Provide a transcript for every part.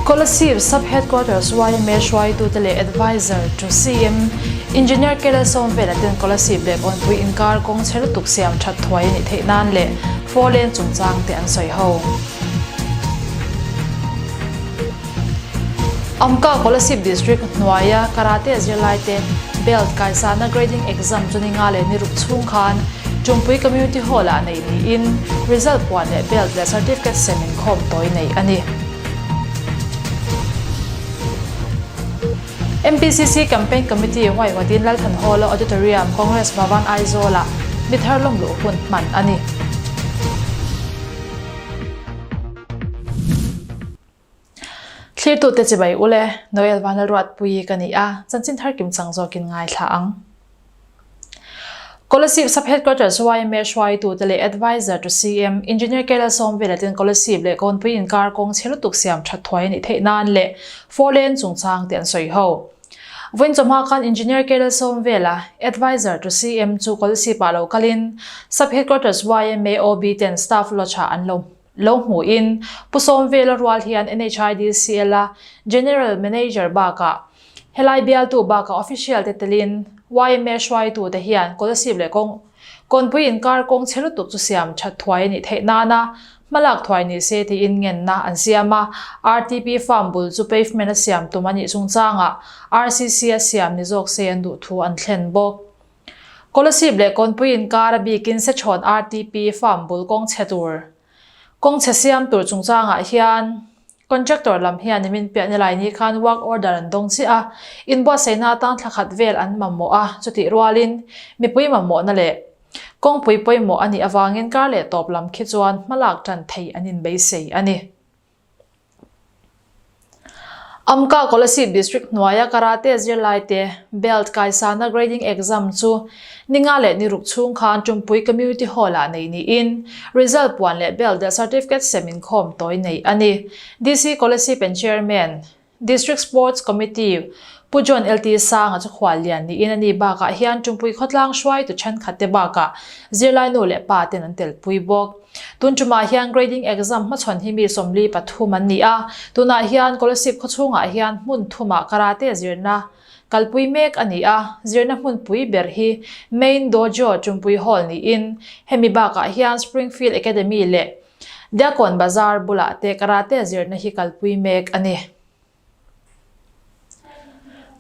Kolasib Sub Headquarters yma hruaitute leh Adviser to CM, Engineer Kela Sawmvela ten Kolasib leh Kawnpui inkar kawng chhe lutuk siam that thuai a nih theih nan leh four lane chungchang te an sawi ho. Amka Kolasib District hnuaia Karate zirlaite belt kaisana grading exam chu ni nga leh ni ruk chhung khan Tumpui Community Hall-ah neih niin result puan leh belt leh certificate sem inkhawm tawi neih a ni. MPCC Campaign Committee huaihawtin Lalthan Hall-a Auditorium, Congress Bhavan Aizawl-ah mi thar lawm luh hun hman a ni. Thlirtute chibai ule, Noel Vanlalruatpuii ka ni a, chanchin thar kim chang zawkin ngaithla ang. Kolasib Sub Headquarters yma hruaitute leh Adviser to CM, Engineer Kela Sawmvela ten Kolasib leh Kawnpui inkar kawng chhe lutuk siam that thuai a nih theih nan leh four lane chungchang te an sawi ho. Vawiin chawhma khan Engineer Kela Sawmvela, Adviser to CM chu Kolasib ah lo kalin Sub Headquarters yma OB ten Staff Lodge ah an lo lo hmuhin Pu Sawmvela rual hian NHIDCL a General Manager bakah Helai bialtu bakah official te telin yma hruaitute hian Kolasib leh kawng kawnpui inkar kawng chhe lutuk chu siam that thuai a nih theih nana hmalak thuai ni se tiin ngenna an siam a. RTP farm bul chu pavement a siam tum a nih chungchangah RCC a siam ni zawk se an duh thu an thlen bawk. Kolasib leh kawnpui inkar a bikin Sechhawn RTP farm bul kawng chhe tur Kawng chhe siam tur chungchangah hian contractor lam hian nimin piah ni lai ni khan work order an dawng chiah a, inbuatsaihna atan thla khat vel an mamawh a, chutih rualin mipui mamawhna leh kawngpui pawimawh a nih avangin kar leh tawp lam khi chuan hmalak tan thei an inbeisei a ni. Amka Kolasib District hnuaia Karate zirlaite belt kaisana grading exam chu ninga leh ni ruk chhung khan Tumpui Community Hall-ah neih niin result puan leh belt leh certificate sem inkhawm tawi neih a ni. DC Kolasib and Chairman, District Sports Committee Pu John LT Sanga chu khual lian niin a ni bakah hian Tumpui khawtlang hruaitu thenkhatte bakah zirlai nu leh pa ten an telpui bawk. Tun tumah hian grading exam hmachhawn hi mi 43 an ni a, tunah hian Kolasib khawchhungah hian hmun thumah karate zirna kalpui mek a ni a, zirna hmunpui ber hi Main Dojo Tumpui Hall niin hemi bakah hian Springfield Academy leh Diakon Bazar bulah te karate zirna hi kalpui mek a ni.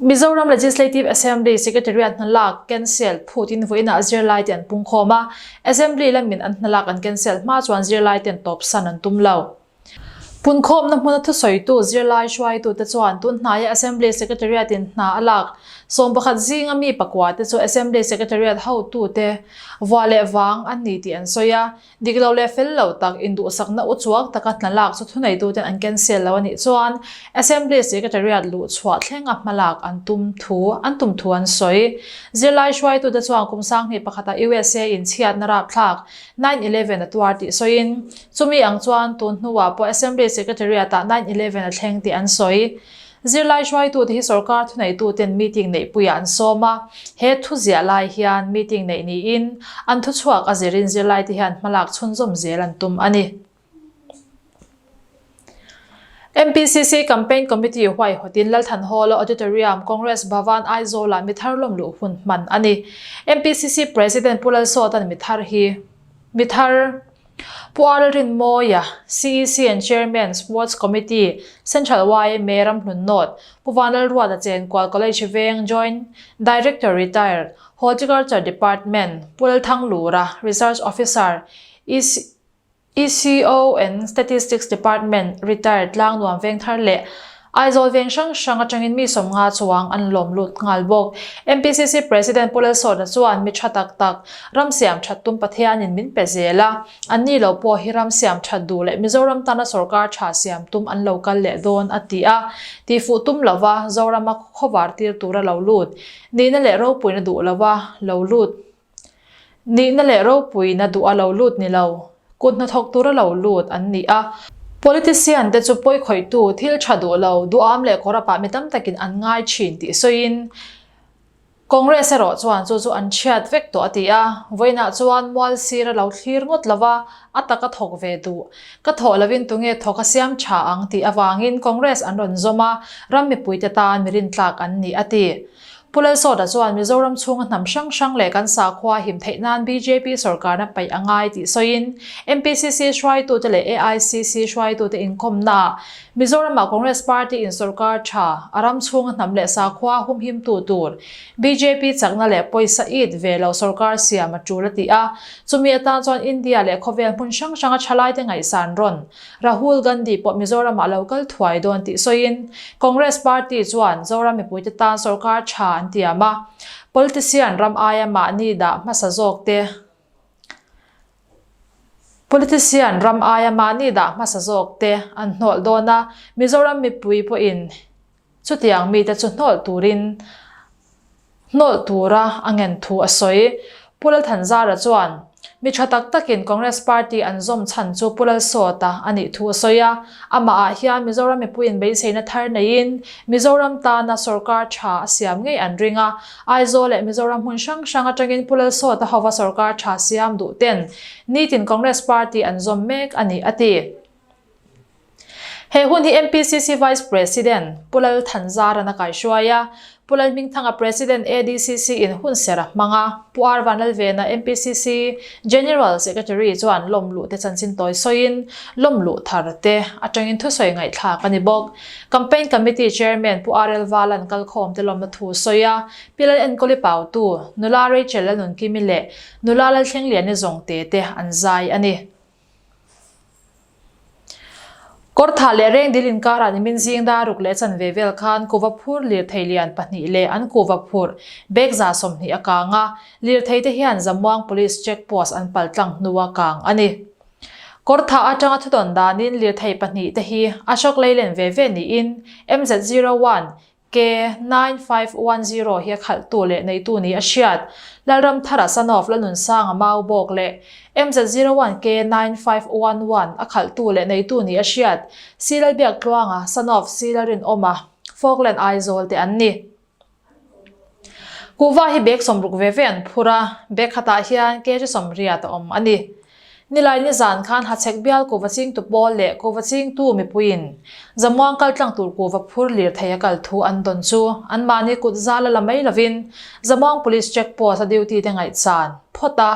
Mizoram Legislative Assembly Secretariat hnalak cancel phutin vawiinah zirlai te an pungkhawm a, Assembly lamin an hnalak an cancel hma chuan zirlai ten tawpsan an tum lo. Punkhawmna hmuna thusawitu zirlai hruaitute chuan tun hnaia Assembly Secretariat in hna a lak 11 zinga mi pakua te chu Assembly Secretariat hotute vua leh vang an ni tih an sawi a, Dik lo leh fel lo tak, induhsakna uchuak taka hna lak chu thuneituten an cancel lo a nih chuan Assembly Secretariat luh chhuah thlenga hmalak an tum thu an tum thu an sawi. Zirlai hruaitute chuan kum 21 pakhatah USA in chhiatna rapthlak 9/11 a tuar tih sawiin, chumi ang chuan tun hnuah pawh Assembly Secretariat-ah 9/11 a thleng tih an sawi. Zirlai hruaitute hi sorkar thuneituten meeting neihpuiah an sawm a, he thu ziah lai hian meeting neih niin an thuchhuak a zirin zirlaite hian hmalak chhunzawm zel an tum a ni. MPCC Campaign Committee huaihawtin Lalthan Hall-a Auditorium, Congress Bhavan Aizawl-ah mithar lawm luh hun hman a ni. MPCC President Pu Lalsawta'n mithar hi mithar Pu Arl Rinmawia, CEC and Chairman, Sports Committee, Central yma Ramhlun North, Pu Vanlalruata Chenkual College Veng Joint Director Retired, Horticulture Department, Pu Lalthanglura, Research Officer, ECO and Statistics Department, Retired, Tlangnuam Vengthar leh Aizawl veng hrang hrang atangin mi 50 chuang an lawm lut nghal bawk. MPCC President Pu Lalsawta chuan mi tha tak tak, ram siam that tum Pathianin min pe zel a, an ni lo pawh hi ram siam that duh leh Mizoram tana sorkar tha siam tum an lo kal leh dawn a ti a. Tihfuh tum lova Zorama khawvar tir tura lo lut, nihna leh ropuina duh lova lo lut, Nihna leh ropuina duh a lo lut ni lo, kut hnathawk tura lo lut an ni a. Politician te chu pawikhawihtu, thil tha duh lo, duham leh kawrapah mi tam takin an ngai thin tih sawiin, Congress erawh chuan chu chu an chhiat vek tawh a ti a, vawiinah chuan mual sir a lo thlir ngawt lo va, a taka thawk ve duh. Ka thawh lovin tunge thawk a siam tha ang tih avangin Congress an rawn zawm a, ram mipuite tan mi rintlak an ni a ti. Pu Lalsawta chuan Mizoram chhunga hnam hrang hrang leh kan sakhua him theih nan bjp sorkarna paih a ngai tih sawiin MPCC hruaitute leh AICC hruaitute inkawmnaah Mizoramah Congress Party in sorkar tha a ram chhunga hnam leh sakhua humhimtu tur bjp chakna leh pawisa it ve lo sorkar siam a tul a ti a, chumi atan chuan India leh khawvel hmun hrang hranga thalaite ngaihsan rawn Rahul Gandhi pawh Mizoramah lo kal thuai dawn tih sawiin Congress Party chuan Zoram mipuite tan sorkar tha an tiam a, politician ram aia mahni dah hmasa zawk te Politician ram aia mahni dah hmasa zawk te an hnawlh dawn a, Mizoram mipui pawhin chutiang mite chu hnawlh turin Hnawlh tura a ngen thu a sawi. Pu Lalthanzara chuan, Mi tha tak takin Congress Party an zawm chhan chu Pu Lalsawta a nih thu a sawi a. Amahah hian Mizoram mipuiin beiseina thar neiin Mizoram tana sorkar tha a siam ngei an ring a. Aizawl leh Mizoram hmun hrang hrang atangin Pu Lalsawta hova sorkar tha siam duh ten nitin Congress Party an zawm mek a ni, a ti. He hun hi MPCC Vice President Pu Lal Thanzaran a kaihruai a, Pu Lal Hmingthanga President ADCC in hunser a hmang a, Pu R Vanlalvena MPCC General Secretary chuan lawmluh te chanchin tawi sawiin lawmluh thar te atangin thusawi ngaihthlak a ni bawk. Campaign Committee Chairman Pu RL Valan kalkhawm te lawmna thu sawi a, Pi Lal Enkawli Pautu, Nula Rachel Lalnunkimi leh Nula Lalthlengliani Zawngte te an zai a ni. Kawrthah leh Rengdil inkarah nimin zing daruk leh chanve vel khan kuva phur lirthei lian pahnih leh an kuva phurh bag 20 a kang a, lirthei te hian Zamuang Police Check Post an pal tlang hnua kang a ni. Kawrthah atanga thudawn danin lirthei pahnih te hi Ashok Leyland ve ve niin MZ01 K 9510 hi a khalhtu leh neitu ni a hriat. Lalramthara son of Lanunsanga mau bawk leh MZ01 K 9511 a khalhtu leh neitu ni a hriat. C Lalbiaktluanga son of C Lalrinawma, Falkland Aizawl te an ni. Kuhva hi bag 60 ve ve an phur a, bag khatah hian kg 80 a awm a ni. Nilai nizan khan Hachhek bial kuhva chingtu pawl leh kuhva chingtu mipuiin Zamuang kaltlang tur kuhva phur lirthei a kal thu an dawn chu anmahni kut zal a la mai lovin Zamuang Police Check Post a duty te ngaihchan phawt a,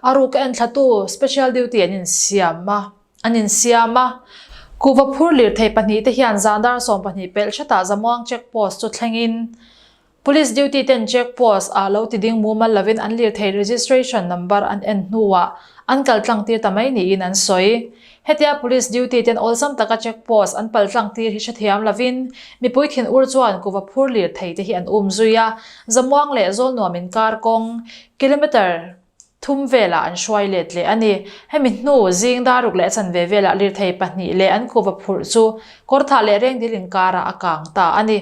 a ruk a enthlatu Special Duty an insiam a an insiam a. Kuhva phur lirthei pahnihte hian zan dar 12 pelh hretah Zamuang Check Post chu thlengin Police duty ten check post ah lo ti ding mumal lovin an lirthei registration number an en hnuah an kal tlang tir ta mai niin an sawi. Hetia police duty ten awlsam taka check post an pal tlang tir hi hrethiam lovin mipui thin ur chuan kuva phur lirthei te hi an um zui a, Zamuang leh Zawlnuam inkar kawng kilometre thum velah an hruai let leh a ni. Hemi hnu zing daruk leh chanve velah lirthei pahnih leh an kuva phurh chu Kawrthah leh Rengdil inkarah a kang ta a ni.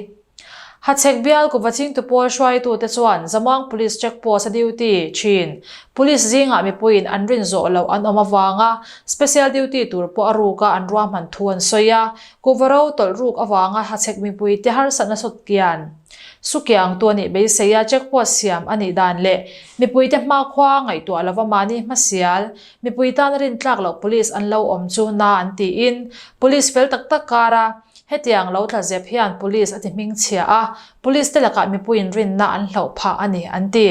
Hachhek bial kuva chingtu pawl hruaitute chuan Zamuang Police Check Post a duty thin Police zingah mipuiin an rin zawh loh an awm avanga Special Duty tur pawh a ruka an ruahman thu an sawi a, kuva ro tawlh ruk avanga Hachhek mipuite harsatna sawtkian sukiang tu a nih beisei a Check Post siam a nih dan leh mipuite hmakhua ngaihtuah lova mahni hmasial mipui tana rintlak loh Police an lo awm chu na an tiin Police fel tak tak kara Hetiang lo tla zep hian Police a ti hming chhia a, Police te lakah mipuiin rinna an hloh phah a ni, an ti.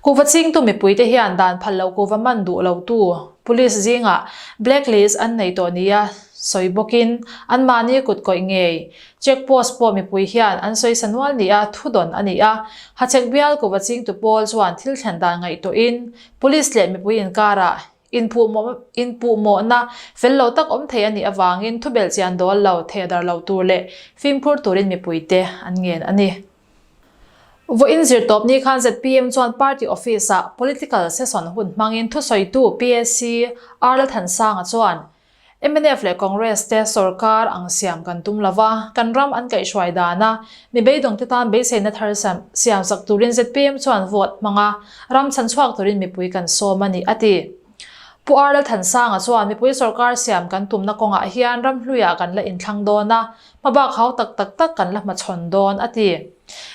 Kuhva chingtu mipuite hian dan phal loh kuhva man duh lotu Police zingah black list an nei tawh nia sawi bawkin anmahni kut kawih ngei check post pawh mipui hian an sawi sa nual nia thudawn a ni a. Hachhek bial kuhva chingtu pawl chuan thil thlen dan ngaihtuahin Police leh mipui inkarah Inpuhmawhna fel lo tak awm thei a nih avangin thubelh chian dawl lo, thehdar lo tur leh fimkhur turin mipuite an ngen a ni. Vawiin zirtawp ni khan zpm chuan party office-ah political session hun hmangin thusawitu PAC R Lalthansanga chuan Mnf leh Congress te sorkar ang siam kan tum lo va, kan ram an kaihhruai dana mi beidawngte tan beiseina thar siam sak turin zpm chuan vote hmang a, ram chhanchhuak turin mipui kan sawm a ni, a ti. Pu R Lalthansanga chuan mipui sorkar siam kan tumna kawngah hian ram hluiah kan la inthlang dawn a, hmabak hau tak tak tak kan la hmachhawn dawn, a ti.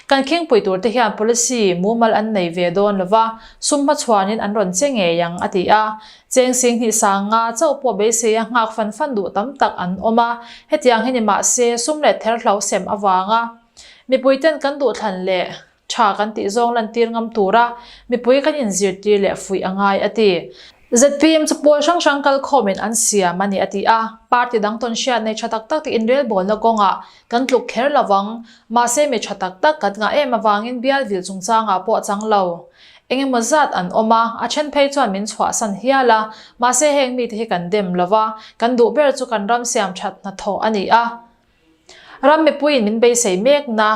Kan khingpui tur te hian policy mumal an nei ve dawn lova, sum hmachhuanin an rawn che ngei ang, a ti a. Cheng 2000 sanga chauh pawh beisei a nghak fan fan duh tam tak an awm a, hetiang hi ni mah se sum leh therhlo sem avanga mipui ten kan duhthlan leh tha kan tih zawng lantir ngam tura mipui kan inzirtir leh fuih a ngai, a ti. Zpm chu pawl hrang hrang kal khawmin an siam a ni, a ti a. Party dang tawn hriat nei tha tak tak te inrelbawlna kawngah kan tluk kher lo vang, mahse mi tha tak tak kan ngah em avangin bial vil chungchangah pawh chang lo. Eng emaw zat an awm a, a then phei chuan min chhuahsan hial a, mahse heng mite hi kan dem lo va, kan duh ber chu kan ram siam that hnathawh a ni a. Ram mipuiin min beisei mekna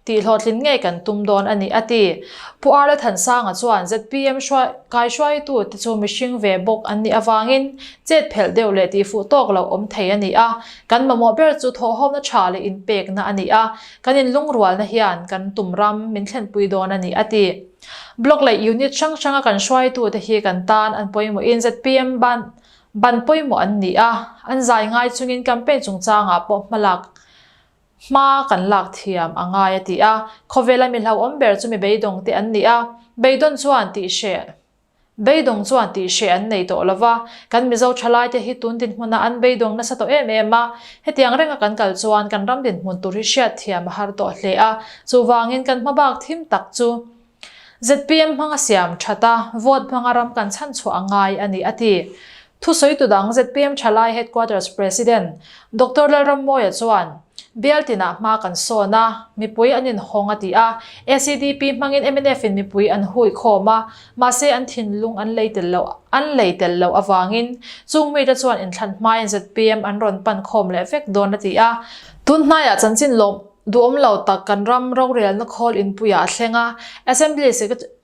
tih hlawhtlin ngei kan tum dawn a ni, a ti. Pu Arla Thansanga chuan zpm hruai kaihruaitu te chu mihring ve bawk an nih avangin chet phelh deuh leh tihfuh tawk loh awm thei a ni a, kan mamawh ber chu thawhhawmna tha leh inpekna a ni a, kan inlungrualna hian kan tum ram min thlenpui dawn a ni, a ti. Block leh unit hrang hranga kan hruaitute hi kan tan an pawimawhin zpm ban ban pawimawh an ni a, an zai ngai chungin campaign chungchangah pawh hmalak hma kan lak thiam a ngai a ti a. Khawvela mi hlauhawm ber chu mi beidawng te an ni a, beidawn chuan tih hreh Beidawng chuan tih hreh an nei tawh lova, kan Mizo thalaite hi tun dinhmunah an beidawng nasa tawh em em a, hetiang renga kan kal chuan kan ram dinhmun tur hi hriat thiam a har tawh hle a, chuvangin kan hmabak thim tak chu zpm hmanga siam that a, vote hmanga ram kan chhan chhuah a ngai a ni a ti. Thusawitu dang zpm thalai Headquarters President Doctor Lalrammawia chuan, Bial tinah hma kan sawn a, mipui an inhawng a ti a, ACDP hmangin mnf in mipui an hui khawm a, mahse an thinlung an lei tel loh an lei tel loh avangin chung mite chuan inthlan hmain zpm an rawn pan khawm leh vek dawn a ti a. Tun hnaiah chanchin lawm duhawm lo tak kan ram rorelna khawl inpuiah a thleng a, Assembly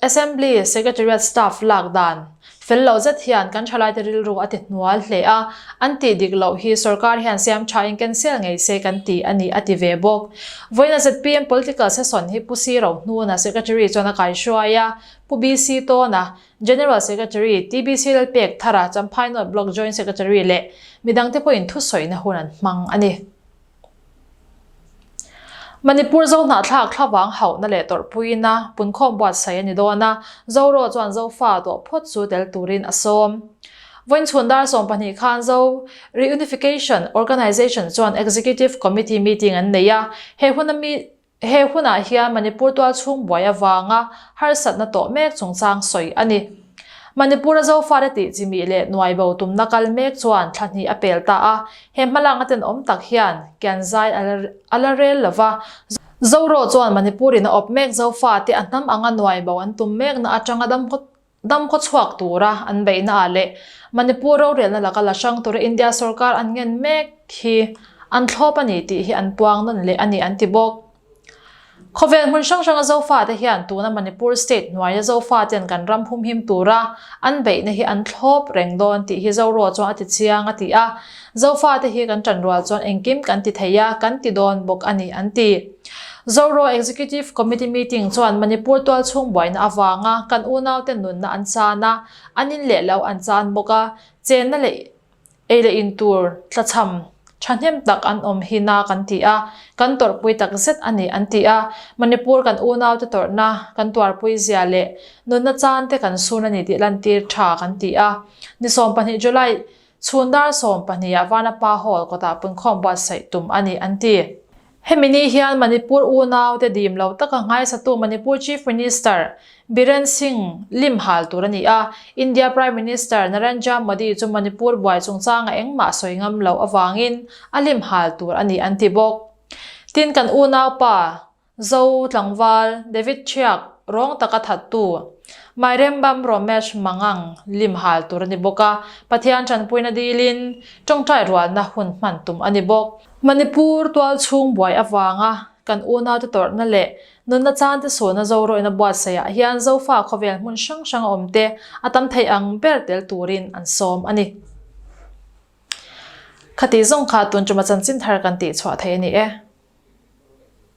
Assembly Secretariat staff lak dan Fel lo zet hian kan thalaite rilru a ti hnual hle a, an tih dik loh hi sorkar hian siam tha in cancel ngei se kan ti a ni a ti ve bawk. Vawiina zpm political session hi Pu C Rohnuna Secretary chuan a kaihruai a, Pu BC Tawna, General Secretary, TBC Lalpek Thara, Champhai North Block Joint Secretary leh midangte pawhin thusawina hun an hmang a ni. Manipur Zohnahthlak thlavang hauhna leh tawrhpuina punkhawm buatsaih a ni dawn a, Zoro chuan Zofa tawh phawt chu tel turin a sawm. Vawiin chhun dar 12 khan Zo Reunification Organisation chuan Executive Committee meeting an nei a, he huna mi He hunah hian Manipur tualchhung buai avanga harsatna tawh mek chungchang sawi a ni. Manipur-a Zofate tih chimih leh nuai bo tumna kal mek chuan thla hnih a pel ta a, he hmalakna tenawm tak hian kian zai a la rel lo va. Zoro chuan Manipur-in a awp mek Zofate a hnam anga nuai bo an tum mekna atanga dam khaw chhuak tura an beihnaah leh Manipur rorelna laka la hrang tura India sorkar an ngen mek hi an thlawp a ni tih hi an puang nawn leh a ni an ti bawk. Khawvel hmun hrang hranga Zofate hian tuna Manipur state hnuaia Zofaten kan ram humhim tura an beihna hi an thlawp reng dawn tih hi Zoro chuan a ti chiang a ti a, Zofate hi kan tanrual chuan engkim kan ti thei a, kan ti dawn bawk a ni an ti. Zoro Executive Committee meeting chuan Manipur tualchhung buaina avanga kan unaute nunna an chan a, an in leh lo an chan bawk a, chenna leh ei leh in tur tlachham thahnem tak an awm hi na kan ti a, kan tawrhpui tak zet a ni an ti a. Manipur kan unaute tawrhna kan tuarpui zia leh nunna chan te kan sun a ni tih lantir tha kan ti a. Ni 12 July chhun dar 12 ah Vanapa Hall kawtah punkhawm buatsaih tum a ni an ti. Hemi ni hian Manipur unaute dim lo taka nghaisatu Manipur Chief Minister Biren Singh lim hal tur a ni a, India Prime Minister Narendra Modi chu Manipur buai chungchanga engmah sawi ngam loh avangin a lim hal tur a ni an ti bawk. Tin kan unaupa Zo tlangval David Thiak rawng taka thattu Mairembam Romesh Mangang lim hal tur a ni bawk a, Pathian tanpuina dilin tawngtai rualna hun hman tum a ni bawk. Manipur tualchhung buai avanga kan unaute tawrhna leh nunna chante sawna Zorawina buatsaihah hian Zofa khawvel hmun hrang hrang a awmte a tam thei ang ber tel turin an sawm a ni. Khati zawng kha tun tuma chanchin thar kan tihchhuah thei a ni e.